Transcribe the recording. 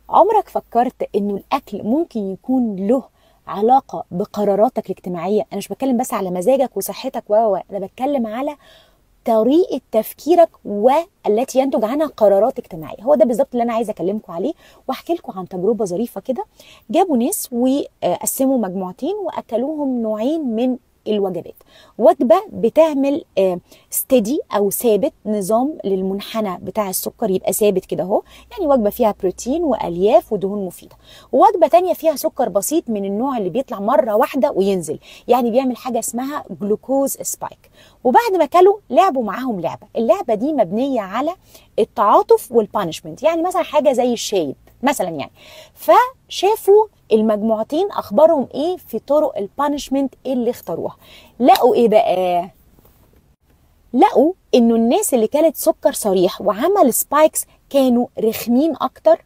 عمرك فكرت انه الاكل ممكن يكون له علاقة بقراراتك الاجتماعية؟ انا مش بتكلم بس على مزاجك وصحتك و انا بتكلم على طريقه تفكيرك والتي ينتج عنها قرارات اجتماعية. هو ده بالظبط اللي انا عايزه اكلمكم عليه واحكي لكم عن تجربه ظريفة كده. جابوا ناس وقسموا مجموعتين واكلوهم نوعين من الوجبات. وجبة بتعمل steady او ثابت، نظام للمنحنى بتاع السكر يبقى ثابت كده اهو، يعني وجبة فيها بروتين والياف ودهون مفيدة. ووجبه تانية فيها سكر بسيط من النوع اللي بيطلع مرة واحدة وينزل، يعني بيعمل حاجة اسمها glucose spike. وبعد ما كلوا لعبوا معاهم لعبه، اللعبة دي مبنية على التعاطف وال punishment، يعني مثلا حاجة زي الشايب مثلا يعني. فشافوا المجموعتين اخبارهم ايه في طرق ال punishment اللي اختاروها. لقوا ايه بقى؟ لقوا انه الناس اللي كانت سكر صريح وعمل spikes كانوا رخمين اكتر.